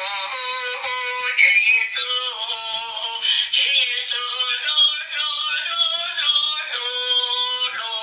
Tswv Yexus, Tswv Yexus hlub hlub hlub hlub hlub hlub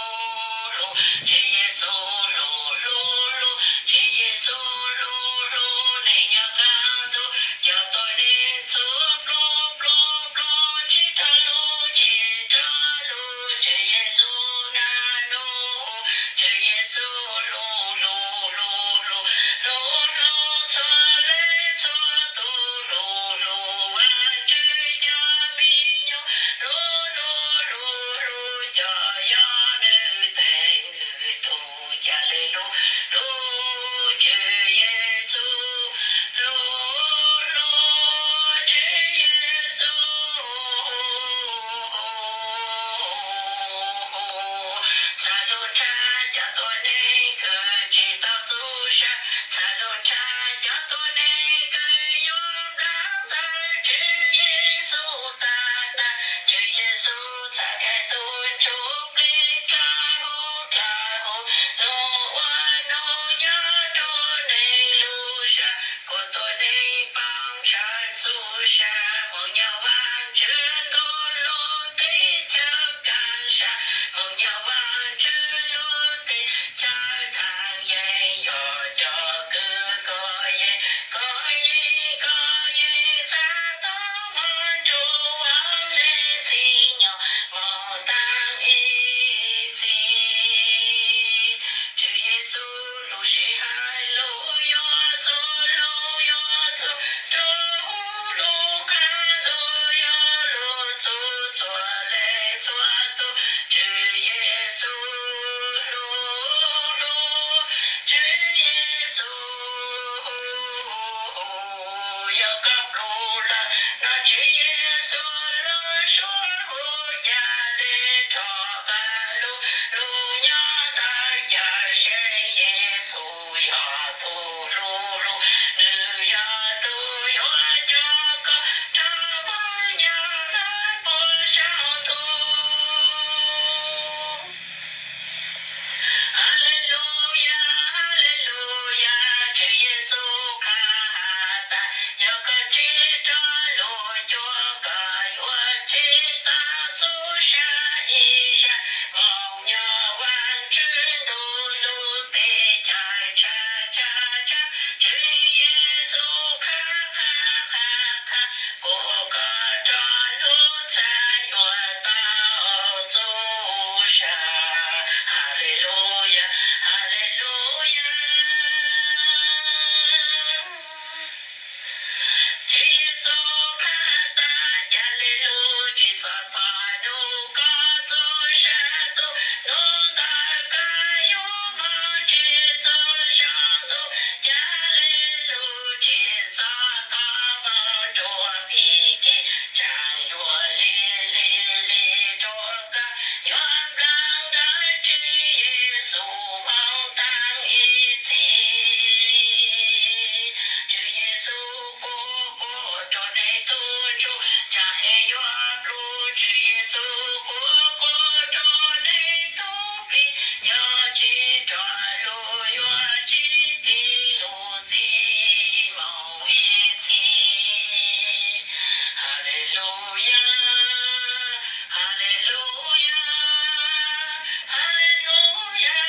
hlub, Tswv Yexus hlub hlub hlub, Tswv Yexus hlub hlub neeg nyob qab ntuj, cov tuab neeg txhua pluj pluj pluj tsis raug hlub tsis raug hlub, Tswv Yexus nab nub, Tswv Yexus hlub hlub hlub hlub hlub hlub txhua leej txhua tus, hlub hlub Vajtswv cov me nyuam, hlub hlub hlub hlub cov yog nws tes nws tug, ca le lug hlub Tswv Yexus, hlub hlub Tswv Yexus. Txhaj lug nrhab cov tuab neeg kws tsis tau txuj sa, txhaj lug nrhab cov tuab neeg kws yuav nplam ntawm Tswv Yexus tag tag, Tswv Yexus txhaj khaws tug ntsuj plig dlawb huv dlawb huv, lug ua nub nyob rua neeg lub sab, kuas tuab neeg paub ntshaw txuj sa, moog nyob Vaajtswv ntuj lub teb chaws kaaj sa, moog nyob Vaajtswv lub teb chaws thaaj yeej yog cov kws kov yeej kov yeej kov yeej txhaj tau moog nrug Vaaj Leej txim nyob moog taag ib txhis. Tswv Yexus lub sij hawm lug yuav txug, lug yuav txug, rua huv lub qab ntuj yuav lug txug txhua leej txhua tug. Tswv Yexus hlub hlub, Tswv Yexus yog koj plhu lawm, nov Tswv Yexus lub suab huv ca le rov qaab lug, lug nyob ntawm Cawmseej. Yexus yog tug hlub hlub, nwg yog tug yuav coj koj rov moog nyob lawm puag saum ntuj. Haleluyas, haleluyas, Tswv Yexus qha has tas, yog koj tsim rov lug cuag, koj yuav tsim tau txuj sa ib zag moog nyob Vaajtswv ntuj lub teb chaws tshaj tshaj tshaj. Tswv Yexus qha qha qha qha, kuas koj rov lug txhaj yuav tau txuj sa. Haleluyas, haleluyas. Tswv Yexus qha tas, ca le lug tsis txhob pom nub koj txuj sa tuaj, nub ntawd koj yuav moog tsim txuj sa tuaj, ca le lug tsis txhob pom moog rua pig kig, tsaam yuav lig lig lig rua koj, yuav nplam ntawm Tswv Yexus moog taag ib txhis. Tswv Yexus quas quas rua neeg tug ntsuj, tsaam yuav plhu, Tswv Yexus quas quas rua neeg tug plig, yog tsis rov lug yuav tsis tig lug txim moog ib txhis. Haleluyas, haleluyas, haleluyas.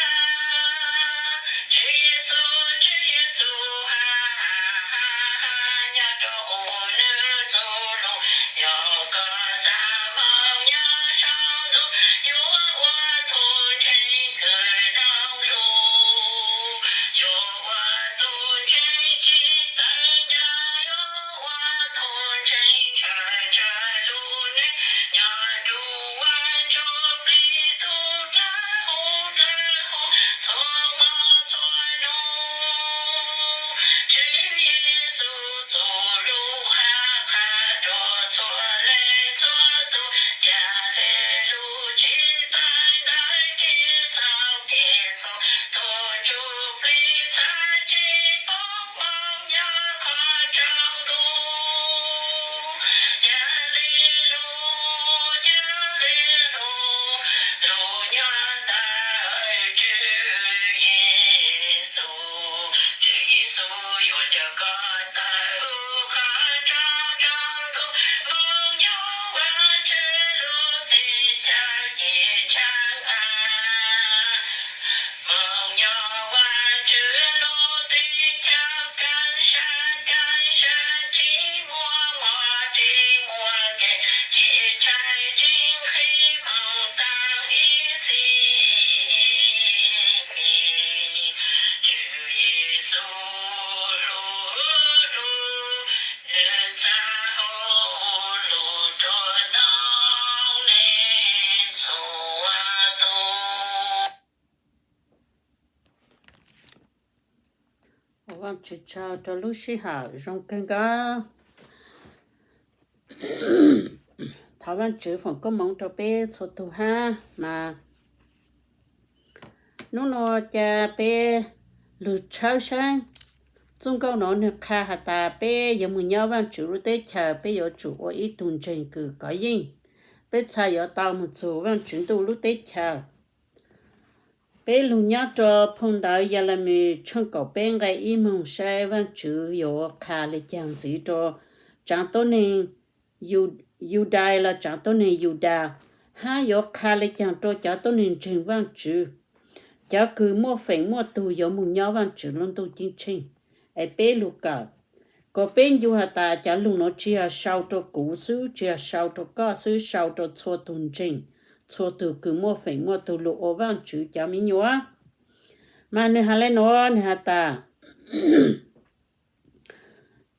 Tswv Yexus, Tswv Yexus, ha ha ha ha, nyob rua huv nwg txuj lug, yog koj xaav moog nyob saum ntuj, yuav ua tug ntseeg kws noog lug, yuav ua tug ntseeg tsim tawm ncaj, yuav ua tug ntseeg ntshaw ntshaw lub neej, nyob nrug Vaaj Ntsuj Plig tug dlawb huv dlawb huv txhua hmo txhua Vaajtswv tsaug rua lub sij hawm zoo kawg nkaus. Thov Vaajtswv foom koob moov rua peb txhua tug hab mas nub nua ca peb lug tshawb saib txuj nkauj nuav nwg qha has tas peb yuav moog nyob Vaajtswv lub teb chaws, peb yuav tsum ua ib tug ntseeg kws kov yeej, peb txhad yuav tau moog txug Vaajtswv ntuj lub teb chaws. Peb lug nyob rua phoo ntawv Yelemis tshooj kaum peb nqe ib moog saib Vaajtswv yuav qha le caag ntxiv rua tsaav tuab neeg Yudais los tsaav tuab neeg Yudas, hab yuav qha le caag rua cov tuab neeg ntseeg Vaajtswv, cov kws muaj feem muaj tug yuav moog nyob Vaajtswv lub ntuj ceeb tsheej. Es peb lug kawm, kuas peb ncu has tas cov lug nuav tsi yog sau rua kuv xwb, tsi yog sau rua koj xwb, sau rua txhua tug ntseeg, txhua tug kws muaj feem muaj tug lug ua Vaajtswv cov me nyuam. Mas nwg has le nuav, nwg has tas,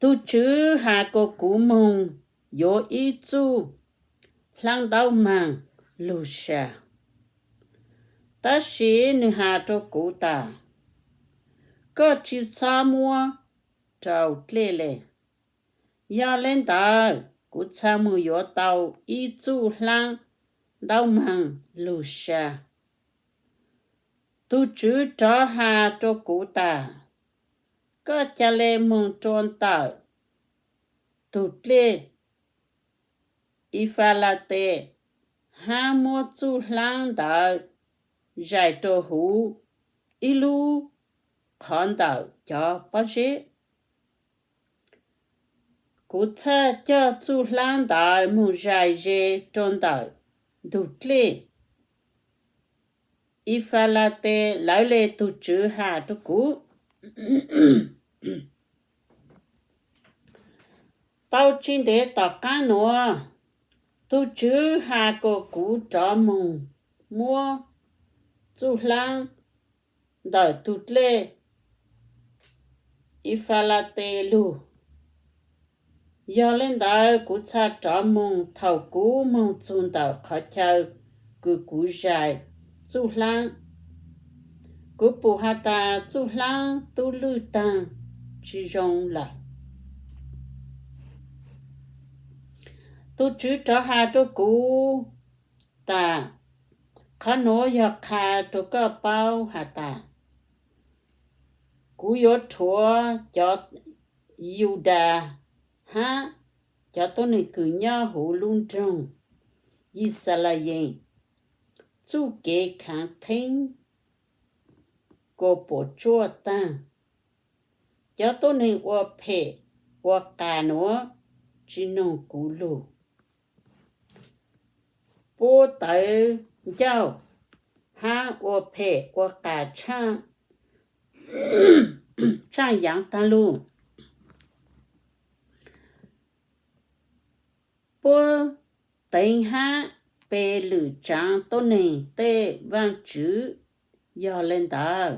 tug Tswv has kuas kuv moog yuav ib txuj hlaab ntaub maag lug sa. Tab sis nwg has rua kuv tas, koj tsi txhob muab rau dlej le. Yog le ntawd kuv txhad moog yuav tau ib txuj hlaab ntaub maag lug sa. Tug Tswv rov has rua kuv tas, koj ca le moog rua ntawm tug dlej Ifalates, hab muab txuj hlaab ntawd zais rua huv ib lub qhov ntawm cov pob zeb. Kuv txhaj coj txuj hlaab ntawd moog zais ze rua ntawm ntug dlej Ifalates lawv le, tug Tswv has rua kuv. Tau tsi ntev tom qaab nuav, tug Tswv has kuas kuv rov moog muab txuj hlaab ntawm tug dlej Ifalates lug. Yog le ntawd kuv txhad rov moog. Thaum kuv moog txug ntawm qhov chaw kws kuv zais txuj hlaab, kuv pum has tas txuj hlaab tub lwj taag tsi zoo lawm. Tug Tswv rov has rua kuv tas, qhov nuav yog qha rua koj paub has tas, kuv yuav rhuav cov Yudas hab cov tuab neeg kws nyob huv lub nroog Yixalayees txuj kev khaav theeb kuas puam tsuaj taag. Cov tuab neeg ua phem ua qas nuav tsi noog kuv lug, puab tawv ncauj hab ua phem ua qas tshaaj yaav taag lug. Puab teev hab pe lwm tsaav tuab neeg tej vaajtswv. Yog le ntawd,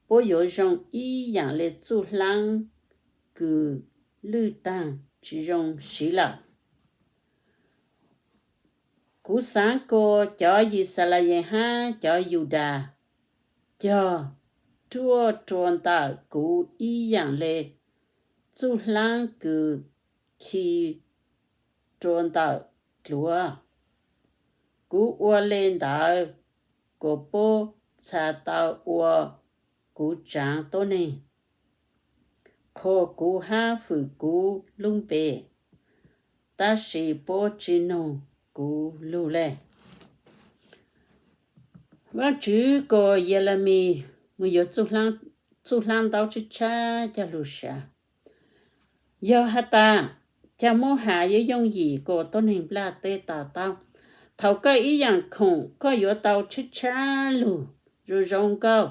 puab yuav zoo ib yaam le txuj hlaab kws lwj taag tsi zoo siv lawm. Kuv xaav kuas cov Yixalayees hab cov Yudas cog ruaj rua ntawm kuv ib yaam le txuj hlaab kws khi rua ntawm dluav. Kuv ua le ntawd kuas puab txhad tau ua kuv tsaav tuab neeg, qhuas kuv hab fwm kuv lub npe, tab sis puab tsi noog kuv lug le. Vaajtswv kuas Yelemis moog yuav txuj hlaab ntaub tshaib tshaib coj lug sa. Yog has tas, ca muab has yuav yooj yim kuas tuab neeg nplaj teb to taub. Thaum koj ib yaam khoom koj yuav tau tshaib tshaib lug zoo zoo nkauj,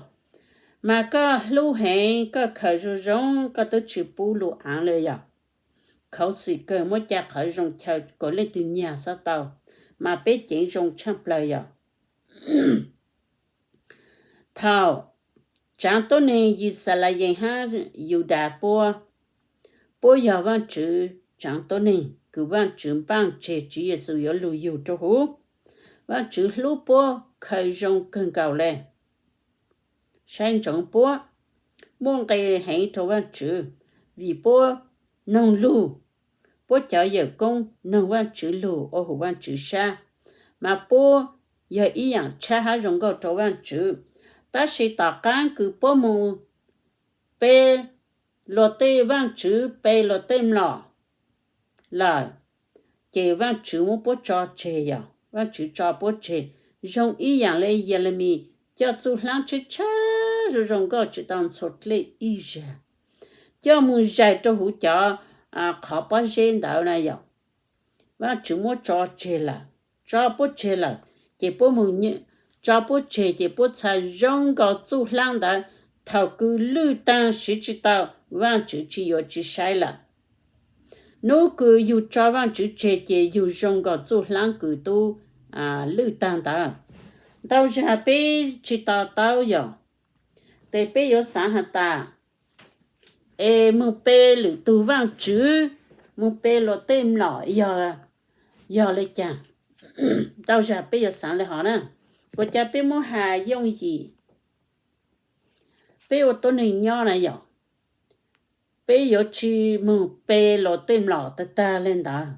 mas koj hlub heev, koj khaws zoo zoo, koj twb tsi pub lug aav le yog. Khuv xim kawg, muab ca qhov zoo chaw kuas leej twg nyag xaav tau, mas peb ceev zoo tshaaj plawg yog. Thaum tsaav tuab neeg Yixalayees hab Yudas puab, puab yog Vaajtswv tsaav tuab neeg kws Vaajtswv npaaj tseg Tswv Yexus yuav lug yug rua huv. Vaajtswv hlub puab khaws zoo kawg nkaus le. Saib ntsoov puab, muaj nqis heev rau Vaajtswv, vim puab noog lug, puab cov yawm koob noog Vaajtswv lug ua hauv Vaajtswv sab, mas puab yog ib yaam tshab hab zoo nkauj rau Vaajtswv. Tab sis tom qaab kws puab moog pe luas tej vaajtswv, pe luas tej mlom lawm, ces Vaajtswv muab puab tso tseg, yog Vaajtswv tso puab tseg. Zoo ib yaam le Yelemis coj txuj hlaab tshab tshab zoo zoo nkauj tsis tau ntxhua dlej ib zag, coj moog zais rau huv cov qhov pob zeb ntawd na yog Vaajtswv muab tso tseg lawm, tso puab tseg lawm, ces puab moog tso puab tseg ces puab txhaj zoo nkaus txuj hlaab ntawd. Thaus kws lwj taag siv tsis tau, Vaajtswv tsis yuav tsis saib lawm. Nub kws yug tso Vaajtswv tseg ces yug zoo nkaus txuj hlaab kws tub lwj taag ntawd. Ntau zag peb tsis to taub yog, tes peb yuav xaav has tas, es moog pe lwm tug vaajtswv, moog pe luas tej mlom yog le caag? Ntau zag peb yuav xaav le hov na. Ua cas peb muab has yooj yim, peb ua tuab neeg nyob na yog, peb yuav tsis moog pe luas tej mlom tag tag le ntawd,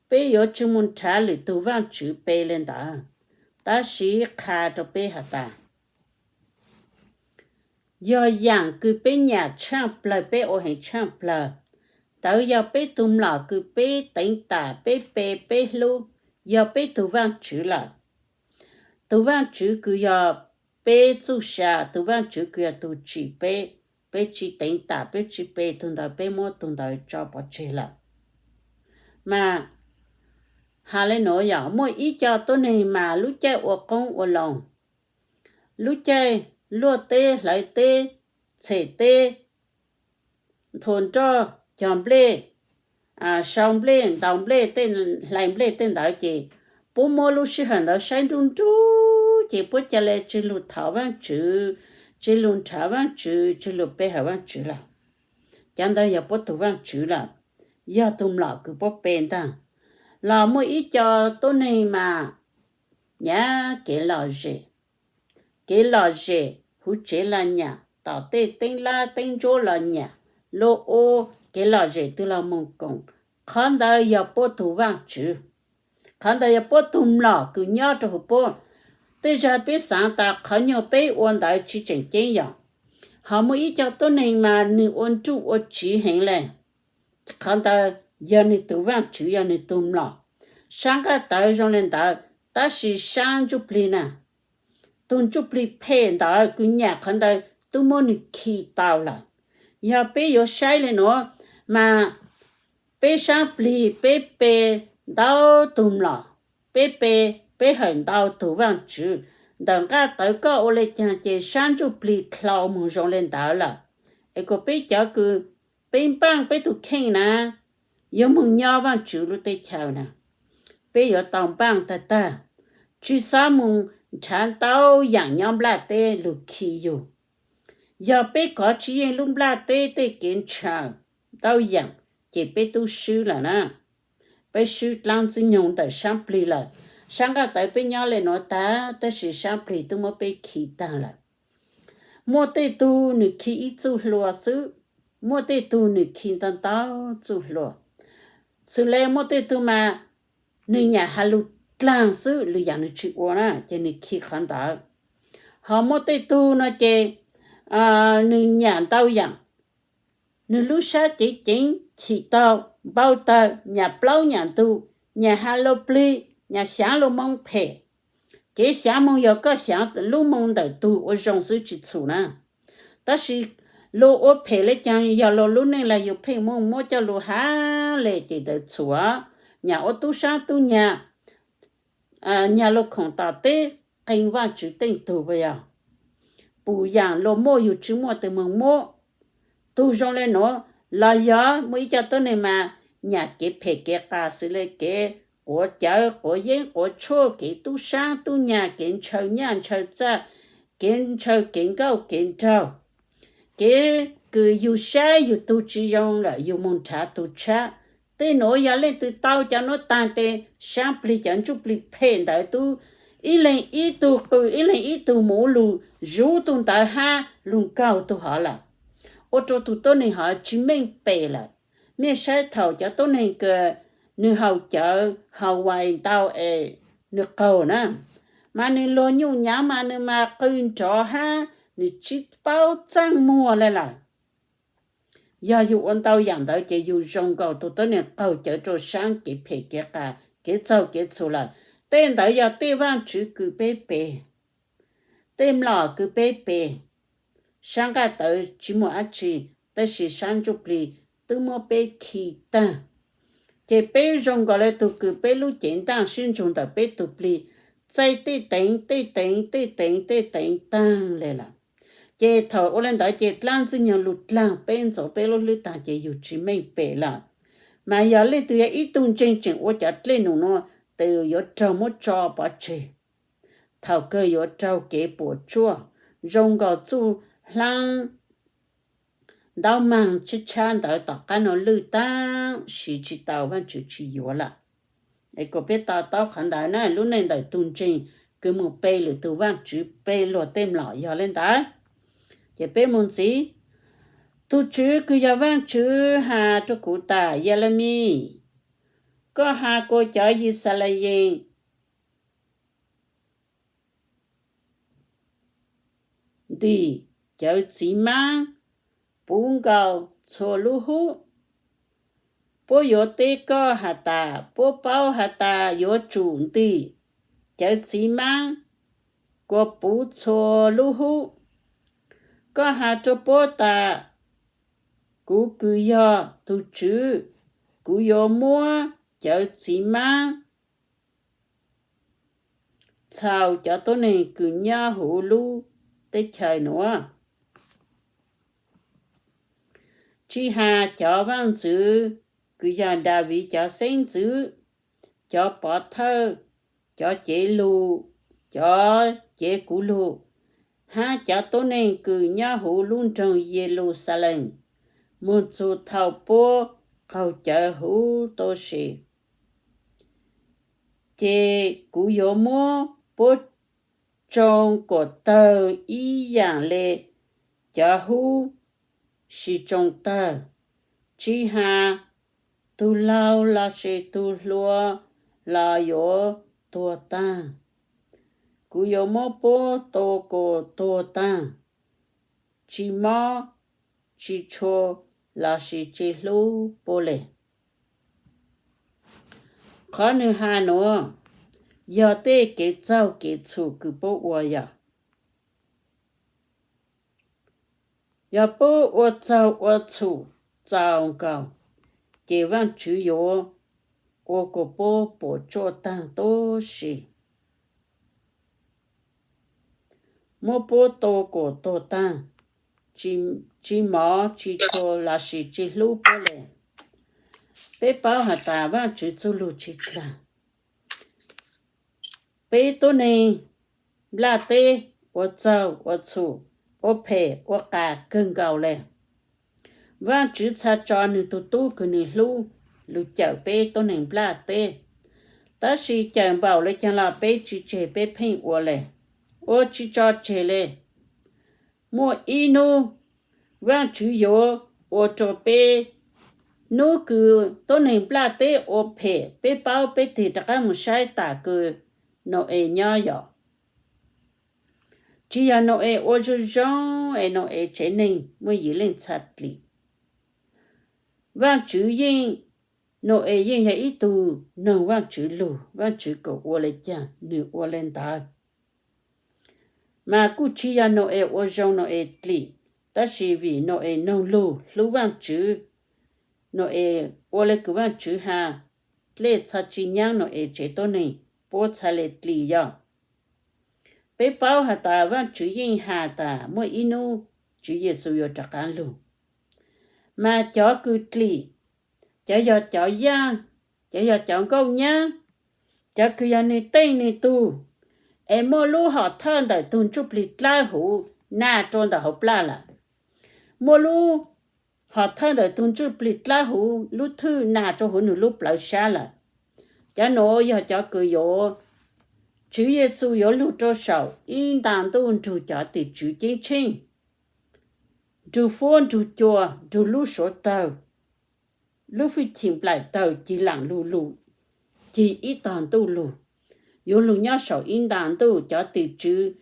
peb yuav tsis moog nrhav lwm tug vaajtswv pe le ntawd. Tab sis qha rau peb has tas, yog yaam kws peb nyam tshaaj plawg, peb ua heev tshaaj plawg, ntawd yog peb tug mlom kws peb teev tam, peb pe, peb hlub, yog peb tug vaajtswv lawm. Tug vaajtswv kws yog peb txuj sa, tug vaajtswv kws yog tug tsim peb, peb tsis teev tam, peb tsis pe tug ntawd, peb muab tug ntawd tso pov tseg lawm. Mas has le nuav yog muaj ib co tuab neeg mas lub caij ua qoob ua loo, lub caij luaj teb hlawv teb, txhem teb, nthua nroj, cog nplej, sau nplej, ntaus nplej, hlais nplej tej ntawd ces puab muab lub sij hawm ntawd saib nruj nruj ces puab ca le tseg lug thov Vaajtswv, tseg lug nrhav Vaajtswv, tseg lug pe hawm Vaajtswv lawm. Cov ntawd yog puab tug vaajtswv lawm, yog tug mlom kws puab pe ntaag. Los muaj ib co tuab neeg mas nyam kev lom zem, kev lom zem huv tsev los nyam, tom tej teeb lab teeb ntsuab los nyam, luag ua kev lom zem twg los moog koom. Qhov ntawd yog puab tug vaajtswv, qhov ntawd yog puab tug mlom kws nyob rau huv puab. Tej zag peb xaav tas qhov nyuag peb ua ntawd tsis tseem ceeb yog, ho muaj ib co tuab neeg mas nwg ua nruj ua tsiv heev le, qhov ntawd yog nwg tug vaajtswv, yog nwg tug mlom. Saab nqaj tawv zoo le ntawd, tab sis saab ntsuj plig na, tug ntsuj plig phem ntawd kws nyam qhov ntawd tub muab nwg khi tau lawm. Yog peb yuav saib le nuav mas peb saab plig peb pe ntau tug mlom, peb pe, peb hawm ntau tug vaajtswv. Ntawm nqaj tawv koj ua le caag ces saab ntsuj plig dlau moog zoo le ntawd lawm. Es kuas peb cov kws peb npaaj peb tug kheej na, yuav moog nyob vaajtswv lub teb chaws na, peb yuav tau npaaj tag tag, tsi xob moog nrhav ntau yaam nyob nplaj teb lug khi yug. Yog peb kov tsi yeej lub nplaj teb tej kev ntshaw ntau yaam, ces peb tub swb lawm na. Peb swb dlaab ntxwg nyoog ntawm saab plig lawm. Saab nqaj tawv peb nyob le nuav tag, tab sis saab plig tub muab peb khi taag lawm. Muaj tej tug nwg khi ib txuj hlua xwb, muaj tej tug nwg khi ntau ntau txuj hlua. Xws le muaj tej tug mas nwg nyam has lug dlaag xwb, lwm yaam nwg tsi ua na, ces nwg khi qhov ntawd. Ho muaj tej tug no ces nwg nyam ntau yaam, nwg lub sab ceev ceev, chim taug, npau taws, nyam plaub nyam ntug, nyam has lug plig, nyam xyaav lug moo phem. Kev xyaav moo yog koj xyaav lub moo ntawm tug ua zoo xwb tsi txhum na. Tab sis luag ua phem le caag yog luag lub neej los yug pheej muaj muab coj lug hab le ces ntawd txhum. Nyam ua tub saab tub nyag, nyag luag khoom tom teb, qee Vaajtswv teej tug puas yog? Pum yaam luag muaj yug tsi muaj tes moog muab. Tug zoo le nuav los yog muaj ib co tuab neeg mas nyam kev phem kev qas xws le kev quav cawv quav yeeb quav tshuaj, kev tub saab tub nyag, kev ntshaw nyaj ntshaw txag, kev ntshaw kev nkauj kev nraug, kev kws yug saib yug tug tsi zoo lawm yug moog nrhav tug tshab. Tej nuav yog leej twg tau cov nuav taag tes saab plig cov ntsuj plig phem ntawd tub ib leeg ib tug qw ib leeg ib tug mus ua lug zuv tug ntawd hab lug nkaug tug hov lawm. ua rau tus tuab neeg hov tsis meej pem lawm. Mej saib thaum cov tuab neeg kws nwg haus cawv haus vais ntau es nwg qaug na, mas nwg luag nyuj nyav mas nwg mas qw nrov hab nwg tsis paub txaaj muag le lawm. Yog yug ua ntau yaam ntawd ces yug zoo nkaus tus tuab neeg qaug cawv rua saab kev phem kev qas kev txaug kev txhum lawm. Tej ntawd yog tej vaajtswv kws peb pe, tej mlom kws peb pe. Saab nqaj tawv tsis muaj dab tsi, tab sis saab ntsuj plig twb muab peb khi taag. Ces peb zoo nkaus le tug kws peb lub cev ntaaj sib ntsug ntawm peb tug plig, txaij tej teev tej teev tej teev tej teev taag le lawm. Ces thaum ua le ntawd ces dlaab ntxwg nyoog lug dlaag peb ntxuav peb lub hlwb taag ces yug tsis meej pem lawm. Mas yog leej twg yog ib tug ntseeg tseem ua cov dlej num nuav, tes yuav raug muab tso pov tseg. Thaum kawg yuav raug kev puam tsuaj, zoo nkaus txuj hlaab ntaub maag tshab tshab ntawd tom qaab nuav lwj taab sis tsis tau, Vaajtswv tsis yuav lawm. Es kuas peb to taub qhov ntawd na, lub neej ntawm tug ntseeg kws moog pe lwm tug vaajtswv, pe luag tej mlom yog le ntawd. Ces peb moog ntxiv, tug Tswv kws yog Vaajtswv has rua kuv tas, Yelemis, koj has kuas cov Yixalayees ntim cawv txiv maab puv nkaus txhua lub hub. Puab yuav teb koj has tas, puab paub has tas yuav tsum ntim cawv txiv maab kuas puv txhua lub hub. Koj has rua puab tas, kuv kws yog tug Tswv, kuv yuav muab cawv txiv maab txhaum cov tuab neeg kws nyob huv lub teb chaws nuav, tsis has cov vaajntxwv kws yog Daviv cov xeeb ntxwv, cov pov thawj, cov cev lug, cov cev kuv lug, hab cov tuab neeg kws nyob huv lub nroog Yeluxalees, moog txug thaum puab qaug cawv huv tau se. Ces kuv yuav muab puab tsoo kuas tawg ib yaam le cov hub sib tsoo tawg, tsis has tug laug lossis tug hluas los yuav tuag taag. Kuv yuav muab puab tua kuas tuag taag, tsis mob tsis tshua lossis tsis hlub puab le. Qhov nwg has nuav yog tej kev txaug kev txhum kws puab ua yog, yog puab ua txaug ua txhum txaus nkaus, ces Vaajtswv yuav ua kuas puab puam tsuaj taag tub si, muab puab tua kuas tuag taag, tsis mob tsis tshua lossis tsis hlub puab le. Peb paub has tas Vaajtswv txuj lug tsis dlaag. Peb tuab neeg nplaj teb ua txaug ua txhum, ua phem ua qas kawg nkaus le. Vaajtswv txha tso nwg tug tub kws nwg hlub lug cawm peb tuab neeg nplaj teb, tab sis cawm npaum le caag los peb tsis tseg, peb pheej ua le, ua tsis tso tseg le. Muaj ib nub Vaajtswv yuav ua rua peb, nub kws tuab neeg nplaj teb ua phem, peb paub peb tig rov qaab moog saib tas kws Nau-es nyob yog, tsis yog Nau-es ua zoo zoo es Nau-es tsev neeg muaj yim leej txha dlim. Vaajtswv yeej, Nau-es yeej yog ib tug noog Vaajtswv lug, Vaajtswv kom ua le caag nwg ua le ntawd. Mas kuj tsis yog Nau-es ua zoo Nau-es dlim, tab sis vim Nau-es noog lug hlub Vaajtswv, Nau-es ua le kws Vaajtswv has, dlej txha tsis nyaab Nau-es tsev tuab neeg, puab txha le dlim yog. Peb paub has tas Vaajtswv yeej has tas muaj ib nub Tswv Yexus yuav rov qaab lug. Mas cov kws dlim, cov yog cov yaaj, cov yog cov nkauj nyab, cov kws yog nwg teej nwg tug, es muaj lub hom thawj ntawm tug ntsuj plig dlawb huv nas rua ntawm hauv plaj lawm, muaj lub hom thawj ntawm tug ntsuj plig dlawb huv lub thwj nas rua huv nwg lub plawv sab lawm. Cov nuav yog cov kws yuav, Tswv Yexus yuav lug rua saum ib nta ntuj nrug cov tim tswv ceeb tsheej nrug fuab nrug cua, nrug lub suav tawg, lub fwj chim nplaim tawg, cig laam lug lug, cig ib tog ntuj lug, yuav lug nyob saum ib nta ntuj. Cov tim tswv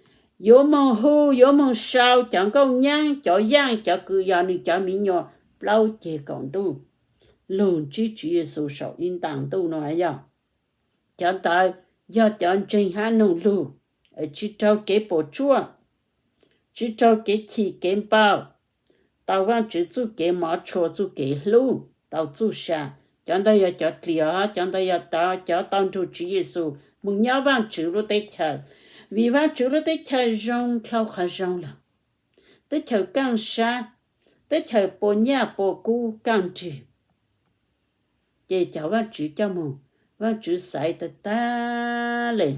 yuav moog hu, yuav moog sau cov nkauj nyaab, cov yaaj, cov kws yog nwg cov miv nyuas plaub ceg kaum ntuj lug ntsib Tswv Yexus saum ib nta ntuj nuav yog. Cov ntawd yog cov ntseeg hab noog lug, tsi raug kev puam tsuaj, tsi raug kev chim kev npau, tau Vaajtswv txuj kev mov tshua, txuj kev hlub, tau txuj sa. Cov ntawd yog cov dlim, cov ntawd yog cov tau nrug Tswv Yexus moog nyob Vaajtswv lub teb chaws, vim Vaajtswv lub teb chaws zoo dlhau qhov zoo lawm, teb chaws kaaj sab, teb chaws puas nyaj puas kub kaaj nrig. Ces cov Vaajtswv coj moog, Vaajtswv xaiv tag tag le,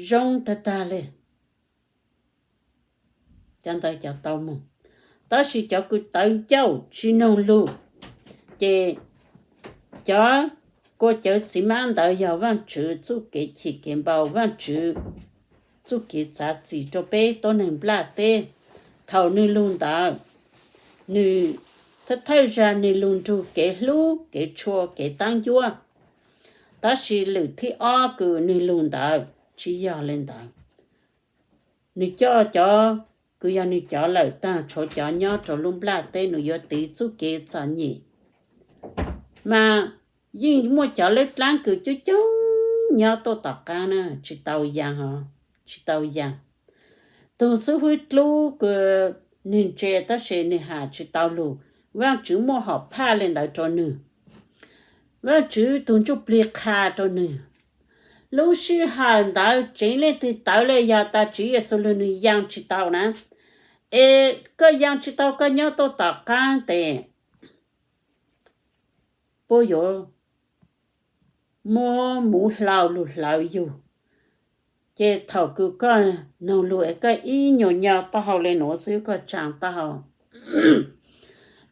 zoo tag tag le, cov ntawd cov tau moog. Tab sis cov kws tawv ncauj tsi noog lug, ces cov kua cawv txiv mab ntawd yog Vaajtswv txuj kev chim kev npau, Vaajtswv txuj kev txav txim rua peb tuab neeg nplaj teb. Thaum nwg lug ntawd, nwg thawj thawj zag nwg lug nrug kev hlub, kev tshua, kev taab ncuab. Tab sis lwm thib ob kws nwg lug ntawd tsi yog le ntawd. Nwg coj cov kws yog nwg cov lawm taag, tshuav cov nyob rua lub nplaj teb, nwg yuav tiv txuj kev txom nyem. Mas yeej muaj cov lab dlaab kws coob coob nyob tuaj tom qaab na, tsi tau yaa, tsi tau yaa. Tug xib hwb dlub kws nwg ntse tab sis nwg has tsi tau lug, Vaajtswv muaj hom phaj le ntawd rua nwg. Vaajtswv tug ntsuj plig qha rua nwg. Lub sij hawm ntawd tseev leej twg tawv le, yog tas Tswv Yexus lug nwg yaa tsi tau na. Es koj yaa tsi tau, koj nyob tuaj tom qaab tes puab yuav muab muv hlau lug hlawv yug. Ces thaum kws koj noog lug es koj ib nyuas nyo taub hau le nuav xwb, koj tsaa taub hau,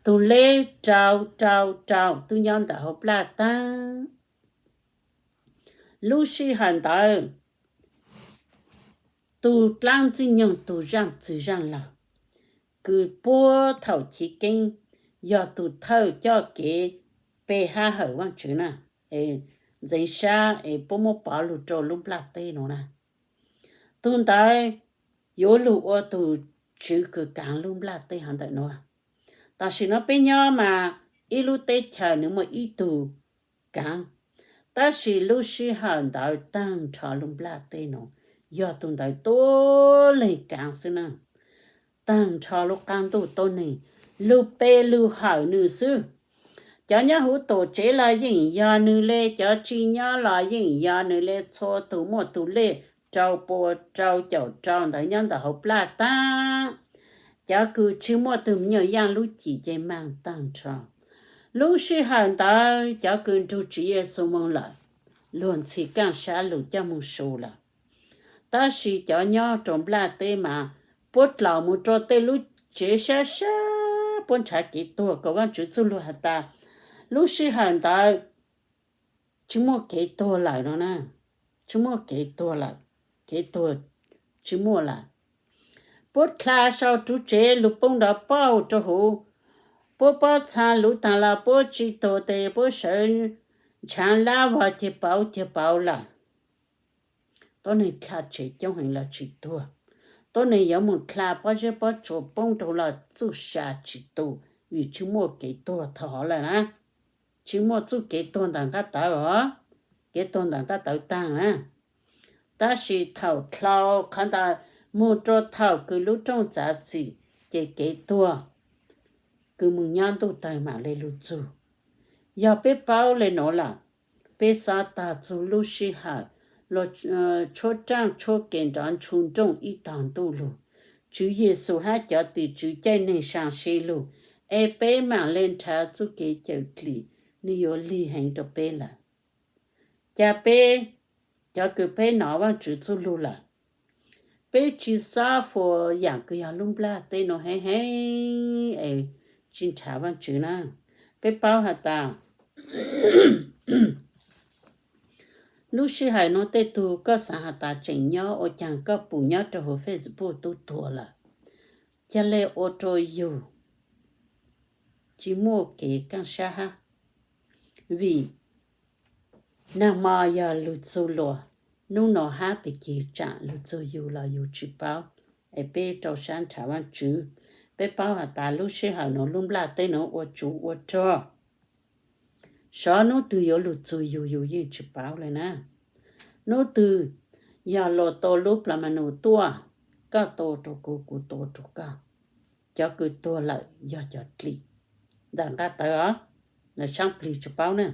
tug leb rau rau rau twb nyob ntawm hauv plaj taag. Lub sij hawm ntawd, tug dlaab ntxwg nyoog, tug zaaj txwg zaaj laug kws puag thaum chiv keeb yog tug thawj coj kev pe hab hawm Vaajtswv na, ntxeev sab es puab muab pov lug rua lub nplaj teb nuav na. Tug ntawd yuav lug ua tug tswv kws kaav lub nplaj teb hov ntawm nuav. Tam sim no peb nyob mas ib lub teb chaws nwg muaj ib tug kaav, tab sis lub sij hawm ntawd taag nrho lub nplaj teb nuav yog tug ntawd tuab leeg kaav xwb na. Taag nrho lub qaab ntuj tuab neeg lug pe lug hawm nwg xwb. Cov nyob huv tuam tsev los yeej yog nwg le, cov tsi nyob los yeej yog nwg le, txhua tug muaj tug lej rau pua rau caum rau ntawd nyob ntawm hauv plaj taag. Cov kws tsi muaj tug me nyuam yaaj lub cim ces maag taag nrho. Lub sij hawm ntawd cov kws nrug Tswv Yexus moog lawm, luag ntxhi kaaj sab lug coj moog su lawm. Tab sis cov nyob rua nplaj teb mas puab dlaus moog rua tej lub tsev sab sab, puab nrhav kev tuag kom Vaajtswv txuj lug has tas lub sij hawm ntawd tsi muaj kev tuag lawm no na, tsi muaj kev tuag lawm, kev tuag tsi muaj lawm. Puab dlha sau ruv tsev lug poob nrov pauj rua huv, puab pob txha luv taag los puab tsi tuag tes puab sawv ntshaav lab vog ceg pauv ceg pauv lawm. Tuab neeg dlha tsev coob heev los tsi tuag. Tuab neeg yuav moog dlha pob zeb pob tsuas poob rua los txuj sa tsi tu, vim tsi muaj kev tuag thaum hov lawm na. Tsi muaj txuj kev tuag ntawm nqaj tawv os, kev tuag ntawm nqaj tawv taag na. Tab sis thaum dlhau qhov ntawd moog rua thaum kws lub rooj txav txim, ces kev tuag kws moog nyob ntuj tawg maam le lug txug. Yog peb paub le nuav lawm, peb xob tog txug lub sij hawm los tshuab raaj tshuab ke nrov ntshu nrooj ib tog ntuj lug, Tswv Yexus hab cov tim tswv caij neeg saa se lug, es peb maam le nrhav txuj kev cawm dlim, nwg yuav lig heev rua peb lawm. Ca peb, cov kws peb nov Vaajtswv txuj lug lawm, peb tsi xob fuas yaam kws yog lub nplaj teb nuav heev heev es tsi nrhav Vaajtswv na. Peb paub has tas lub sij hawm nuav tej tug koj xaav has tas tseem nyob, ua caag koj pum nyob rua huv Facebook tub tuag lawm. ca le ua rua yug tsi muaj kev kaaj sab hab. Vim nag mo yog lug txug luas, nub nua hab pim kig tsaam lug txug yug los yug tsi paub. Es peb rau sab nrhav Vaajtswv, peb paub has tas lub sij hawm nuav lub nplaj teb nuav ua tsuv ua rog, sov nub twg yuav lug txug yug yug yeej tsi paub le na. Nub twg yog luas tua lub plas ma nus tuaj, koj tua rua kuv, kuv tua rua koj, cov kws tuag lawm yog cov dlim ntawm nqaj tawv os, ntawm saab plig tsi paub na.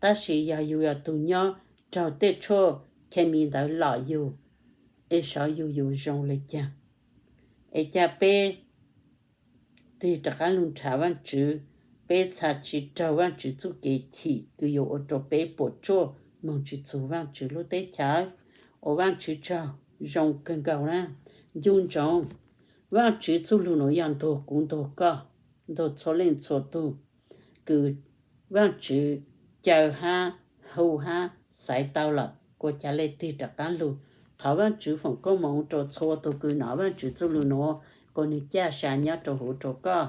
Tab sis yog yug yog tug nyob raug tej tshuaj khes mis ntawd lom yug, es sov yug yug zoo le caag? Es ca peb tig rov qaab lug nrhav Vaajtswv, peb txha tsi raug Vaajtswv txuj kev chim kws yuav ua rua peb puam tsuaj moog tsi txug Vaajtswv lub teb chaws. Ua Vaajtswv tsaug zoo kawg nkaus na. Ncu ntsoov, Vaajtswv txuj lug nuav yog ntuag kuv ntuag koj, ntuag txhua leej txhua tug kws Vaajtswv caw hab hu hab xaiv tau lawm, kuas ca le tig rov qaab lug. Thov Vaajtswv foom koob moov rua txhua tug kws nov Vaajtswv txuj lug nuav, kuas nwg caj sa nyob rua huv rua koj.